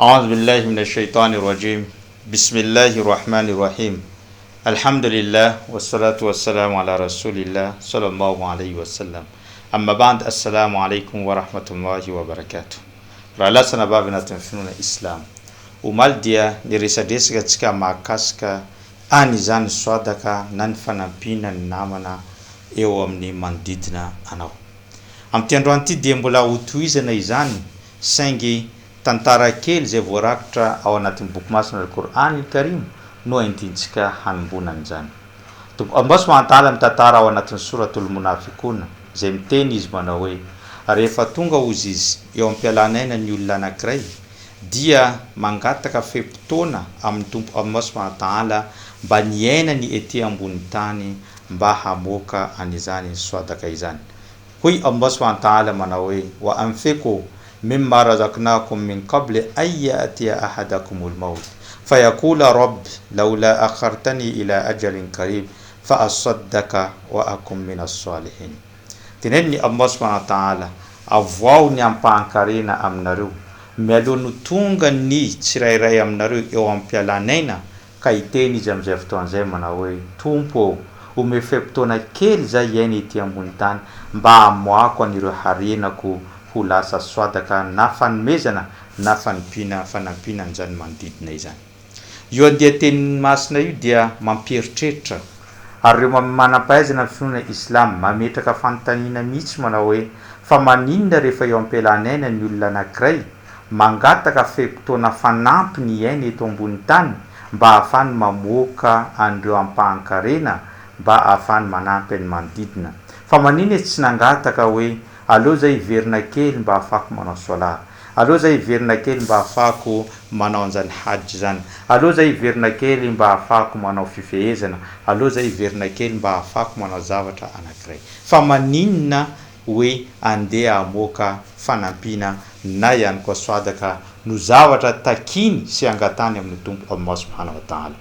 Aouz billahi mina shaytani rajim Bismillahi rahmani rahim Alhamdulillah wassalatu wassalamu ala rasulillah sallallahu alayhi wasallam Amma ba'd Assalamu alaikum wa rahmatullahi wa barakatuh Rahalahy sy anabavy anatin'ny finoana Islam Omaly dia niresadresaka antsika mahakasika an'izany swadaka na ny fanampiana ny namana eo amin'ny manodidina anao. Amin'ity androany ity dia mbola hotohizana izany saingy tantara kely izay voarakitra ao anatin'ny boky masina Al-Qur'an Al-Karim no entintsika hanomboana an'izany. Tompo Allah subhanahu wa ta'ala mitantara ao anatin'ny Souratul Munafiqun izay miteny izy manao hoe, Rehefa tonga hozy izy eo am-pialan'aina ny olona anankiray dia mangataka fe-potoana amin'ny Tompo Allah subhanahu wa ta'ala mba niainany ety ambony tany mba hamoaka an'izany swadaka izany. Hoy Allah subhanahu wa ta'ala manao hoe, Wa anfiqu mimma razaqnakum min qabli an ya'tiya ahadakumul mawt fayaqula Rabb lawla akhartani ila ajalin qarib fa asaddaka wa akun minas salihin. Tenenin'i Allah subhanahu wa ta'ala, Avoaho ny ampahan-karena aminareo, mialoha no tonga ny tsirairay aminareo eo am-pialan'aina Ka hiteny izy amin'izay fotoana izay manao hoe, Tompo ô, omeo fe-potoana kely izahay hiaina ety ambony tany mba hamoahako an'ireo harenako ho lasa swadaka na fanomezana na fanompiana fanampiana an'izany manodidina izany. Io andian-teny masina io dia mampieritreritra, ary ireo manam-pahaizana amin'ny finoana islam mametraka fanontaniana mihitsy manao hoe, fa maninona rehefa eo am-pialan'aina ny olona anankiray mangataka fe-potoana fanampiny hiaina eto ambony tany mba hahafany mamoaka an'ireo ampahan-karena mba hahafany manampy an'ny manodidina. Fa maninona izy tsy nangataka hoe aleo zay hiverina kely mba hahafako manao soalah, aleo zay hiverina kely mba hahafako manao an'izany hajj izany, aleo zay hiverina kely mba hahafako manao fifehezana, aleo zay hiverina kely mba hahafako manao zavatra anankiray. Fa maninona hoe andeha hamoaka fanampiana na ihany koa swadaka no zavatra takiany sy angatahany amin'ny Tompo Allah subhanahu wa ta'ala.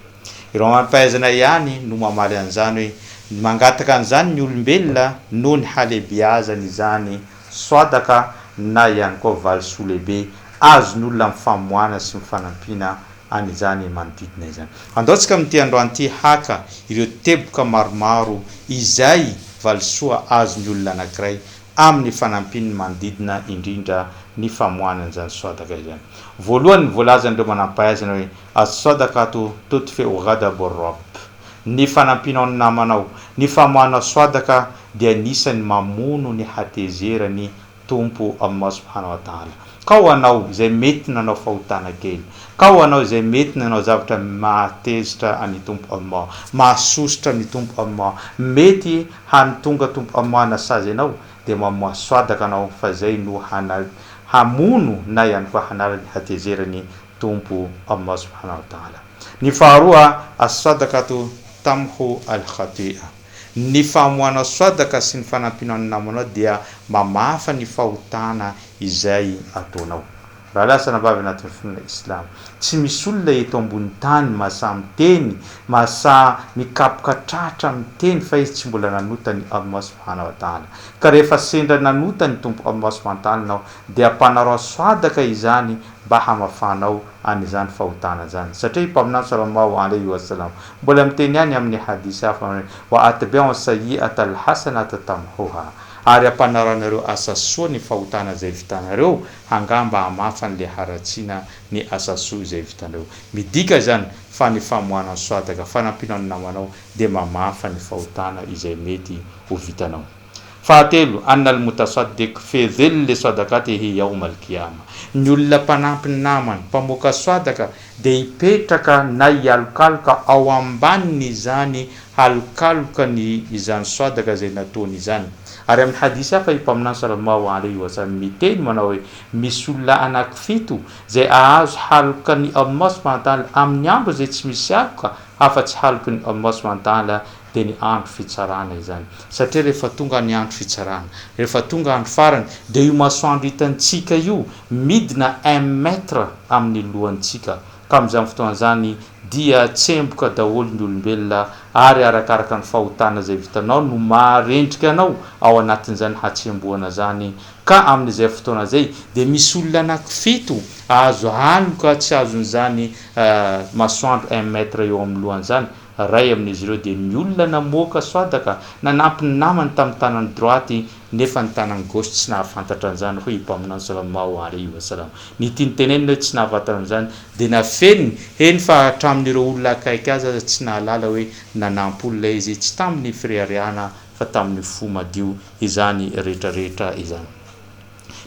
Ireo manam-pahaizana ihany no mamaly an'izany hoe mangataka an'izany ny olombelona noho ny halehibeazan'izany swadaka na ihany koa valisoa lehibe azon'olona amin'ny famoahana sy ny fanampiana an'izany manodidina izany. Andao tsika amin'ity androany ity haka ireo teboka maromaro izay valisoa azon'ny olona anankiray amin'ny fanampian'ny manodidina indrindra ny famoahana an'izany swadaka izany. Voalohany ny voalazan'ireo manampahaizana hoe, As-sadaqatu tutfi'u ghadabu ar-Rabb. Ny fanampianao ny namanao, ny famoahanao swadaka dia anisan'ny mamono ny hatezeran'ny Tompo Allah subhanahu wa ta'ala. Ka ho anao izay mety nanao fahotana kely, ka ho anao izay mety nanao zavatra mahatezitra an'i Tompo Allah, mahasosotra ny Tompo Allah, mety hany tonga Tompo Allah hanasazy anao, dia mamoaha swadaka anao fa izay no hana hamono na ihany koa hanala ny hatezeran'i Tompo Allah subhanahu wa ta'ala. Ny faharoa, as-sadaqatu tamhu al-khati'a. Ny famoahana swadaka sy ny fanampiana ny namanao dia mamafa ny fahotana izay ataonao. Rahalahy sy anabavy anatin'ny finoana Islamo, tsy misy olona eto ambony tany mahasahy miteny, mahasahy mikapoka tratra miteny fa izy tsy mbola nanota ny Allah subhanahu wa ta'ala. Ka rehefa sendra nanota ny Tompo Allah subhanahu wa ta'ala ianao dia ampanarao swadaka izany mba hamafanao an'izany fahotana izany. Satria i Mpaminany Salallahu alaihi wa sallam mbola miteny ihany amin'ny hadith hafa hoe, Wa atbi'u sayyi'ata al-hasanata tamhuha, ary ampanarahanareo asa soa ny fahotana izay vitanareo, hangamba hamafa an'ilay haratsiana ny asa soa izay vitanareo. Midika izany fa ny famoahana ny swadaka, fanampiana ny namanao, dia mamafa ny fahotana izay mety ho vitanao. Fahatelo, anna al-mutasaddiq fi dhilli sadaqatihi yawm al-qiyamah, ny olona mpanampy ny namany, mpamoaka swadaka, dia hipetraka na hialokaloka ao ambanin'izany halokalokany izany swadaka izay nataony izany. Ary amin'ny hadith hafa i Mpaminany salallahu alaihi wa sallam miteny manao hoe, misy olona anankifito izay ahazo halokan'i Allah subhanahu wa ta'ala amin'ny andro izay tsy misy aloka afa-tsy halokin'i Allah subhanahu wa ta'ala dia ny andro fitsarana izany. Satria rehefa tonga ny andro fitsarana, rehefa tonga andro farany, dia io masoandro hitantsika io midina un mètre amin'ny lohantsika. Ka amin'izany fotoana izany dia tsemboka daholo ny olombelona ary arakaraka ny fahotana izay vitanao no maha-rendrika anao ao anatin'izany hatsembohana izany. Ka amin'izay fotoana izay dia misy olona anankifito azo aloka tsy azon'izany masoandro un mètre eo amin'ny lohany izany. Iray amin'izy ireo dia ny olona namoaka swadaka nanampy ny namany tamin'ny tanany droite nefa ny tanany gauche tsy nahafantatra an'izany hoy i Mpaminany salallahu alaihi wa sallam. Ny tiany tenenina hoe tsy nahafantatra an'izany dia nafeniny, eny fa hatramin'ireo olona akaiky azy aza tsy nahalala hoe nanampy olona izy, tsy tamin'ny fireharehana fa tamin'ny fo madio izany rehetrarehetra izany.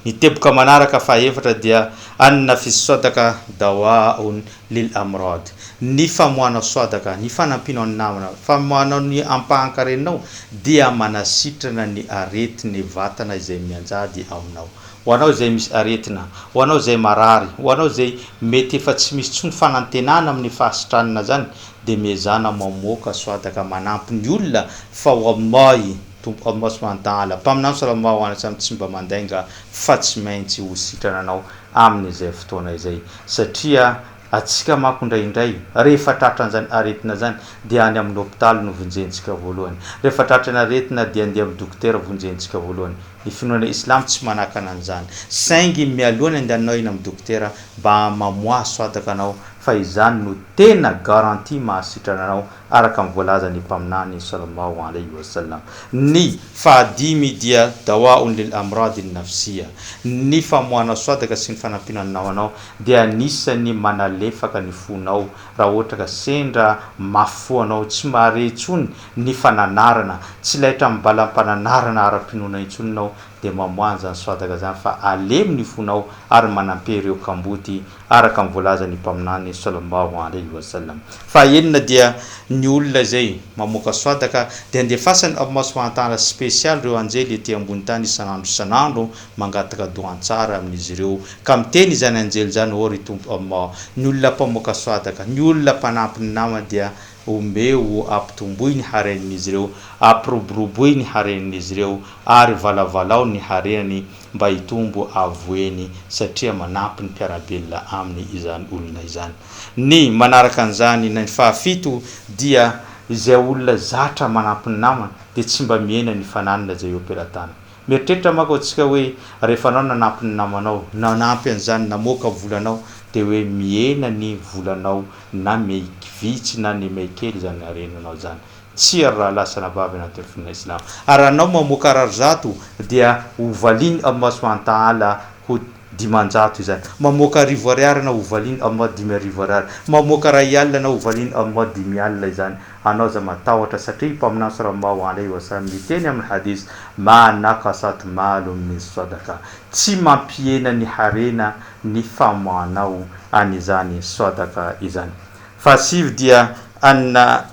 Ny teboka manaraka fahaefatra dia anna fi swadaka dawa'un lil amrad, ny famoahanao swadaka, ny fanampianao ny namana, famoahanao ny ampahan-karenao dia manasitrana ny aretin'ny vatana izay mianjady aminao. Ho anao izay misy aretina, ho anao izay marary, ho anao izay mety efa tsy misy intsony fanantenana amin'ny fahasitranana izany dia miezahana mamoaka swadaka manampy ny olona fa wallahi Tompo Allah subhanahu wa ta'ala, Mpaminany sallallahu alaihi wasallam tsy mba mandainga fa tsy maintsy ho sitrana anao amin'izay fotoana izay. Satria antsika manko indraindray rehefa tratran'izany aretina izany dia any amin'ny hopitaly no vonjentsika voalohany. Rehefa tratran'ny aretina dia andeha amin'ny dokotera vonjentsika voalohany. Ny finoana islam tsy manakana an'izany. Saingy mialoha ny andehananao eny amin'ny dokotera mba mamoaha swadaka anao fa izany no tena garantie mahasitrana anao araka ny voalazan'ny Mpaminany sallallahu alaihi wa sallam. Ny fahadimy dia dawa'un lil amradi nafsiya, ny famoahana swadaka sy ny fanampiana ny namanao dia anisan'ny manalefaka ny fonao raha ohatra ka sendra mafy fo anao, tsy mahare intsony ny fananarana, tsy laitra amin'ny balam-pananarana ara-pinoana intsony ianao dia mamoaha an'izany swadaka izany fa alemy ny fonao ary manampia ireo kamboty araka ny voalazan'ny Mpaminany sallallahu alaihi wa sallam. Fahaenina dia ny olona izay mamoaka swadaka dia andefasan'i Allah subhanahu wa ta'ala spesialy ireo anjely ety ambony tany isan'andro isan'andro mangataka doan tsara amin'izy ireo ka miteny izany anjely izany, Oh ry Tompo Allah, ny olona mpamoaka swadaka, ny olona mpanampy ny namany dia omeo ampitomboy ny haren'izy ireo, ampiroboroboy ny haren'izy ireo ary valavalao ny harenany mba hitombo avo eny satria manampy ny mpiara-belona aminy izany olona izany. Ny manaraka an'izany na ny fahafito dia izay olona zatra manampy ny namany dia tsy mba mihena ny fananana izay eo am-pelatanany. Mieritreritra manko antsika hoe rehefa anao nanampy ny namanao, nanampy an'izany, namoaka volanao dia hoe mihena ny volanao na miha-vitsy na ny miha-kely izany harenanao izany. Tsia ry rahalahy sy anabavy anatin'ny finoana Islamo. Ary raha anao mamoaka rarizato dia ho valian'i Allah subhanahu wa ta'ala ho 500 izany. Mamoaka 1000 ariary anao ho valian'i Allah 5000 ariary. Mamoaka 1000 anao ho valian'i Allah 5000 izany. Anao aza matahotra satria i Mpaminany sallallahu alaihi wa sallam niteny amin'ny hadith, Ma naqasat malun min sadaqa. Tsy mampihena ny harena ny famoahanao an'izany sadaqa izany. Fahasivy dia anna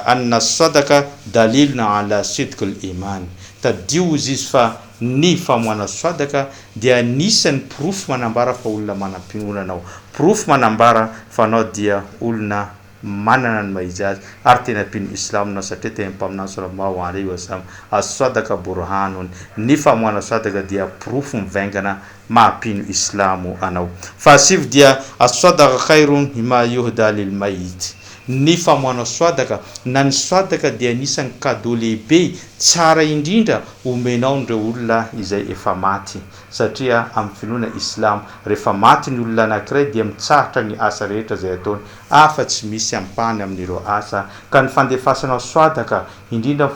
anna sadaka dalilun ala sidqil iman. Tadidio hozy izy fa ny famoahana sadaka dia anisan'ny porofo manambara fa olona manam-pinoana anao. Porofo manambara fa anao dia olona manana ny maha izy azy ary tena mpino islamo anao satria tenin'ny Mpaminany sallallahu alaihi wa sallam, as-sadaka burhanun, ny famoahana sadaka dia porofo mivaingana maha mpino islamo anao. Fahasivy dia, as-swadaka khairun mimma yuhda lil mayyit, ny famoahana swadaka na ny swadaka dia anisan'ny cadeau lehibe tsara indrindra omenao an'ireo olona izay efa maty, satria amin'ny finoana islamo rehefa maty ny olona anankiray dia mitsahatra ny asa rehetra izay ataony afa tsy misy ampahany amin'ireo asa, ka ny fandefasanao swadaka indrindra ny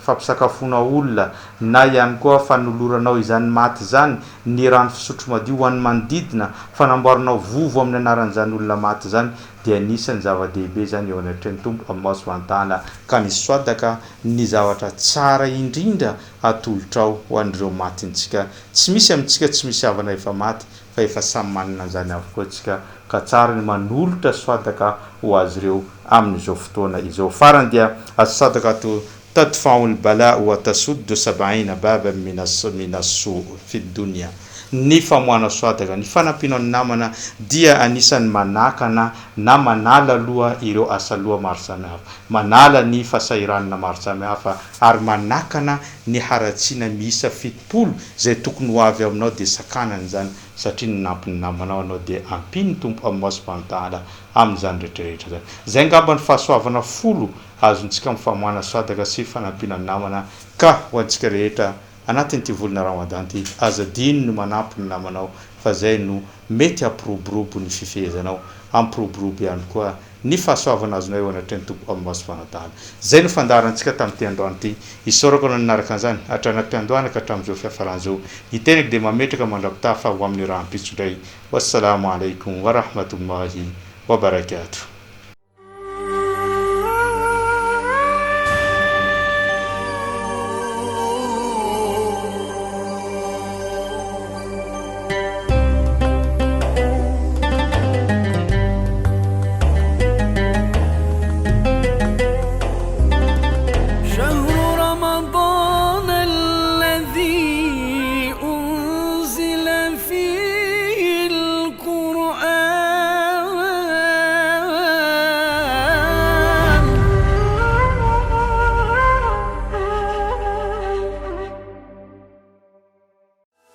fampisakafoana olona na ihany koa fanoloranao izany maty izany ny rano fisotro madio ho an'ny manodidina, fanamboaranao vovo amin'ny anaran'izany olona maty izany dia anisan'ny zava-dehibe izany eo anatrehan'ny Tompo Allah subhanahu wa ta'ala ka ny swadaka ny zavatra tsara indrindra atolotrao ho an'ireo matintsika. Tsy misy amintsika tsy misy havana efa maty fa efa samy manana an'izany avokoa tsika ka tsara ny manolotra swadaka ho azy ireo amin'izao fotoana izao. Farany dia as-sadaqatu tadfa'u al-bala'u wa tasuddu sab'ina baban min as-su' fi ad-dunya. Ny famoahana soadaka, ny fanampianao ny namana dia anisan'ny manakana na manala aloha ireo asa loha maro samihafa, manala ny fahasahiranana maro samihafa ary manakana ny haratsiana miisa 70 izay tokony ho avy aminao dia sakanany izany satria nanampy ny namanao anao dia ampian'ny Tompo Allah subhanahu wa ta'ala amin'izany rehetra rehetra izany. Izay angamba ny fahasoavana folo azontsika amin'ny famoahana sadaka sy fanampiana ny namana ka ho antsika rehetra anatin'ity volana Ramadan ity aza adino ny manampy ny namanao fa izay no mety hampiroborobo ny fifehezanao, hampiroborobo ihany koa ny fahasoavana azonao eo anatrehan'ny Tompo Allah subhanahu wa ta'ala. Izay no fandaharantsika tamin'ity androany ity. Isaorako anao nanaraka an'izany hatrany am-piandohana ka hatramin'izao fiafarana izao. Ny tenako dia mametraka mandra-pitaha fa ho amin'ny rahampitso indray. Wassalamo alaikum wa rahmatullahi wa barakatuh.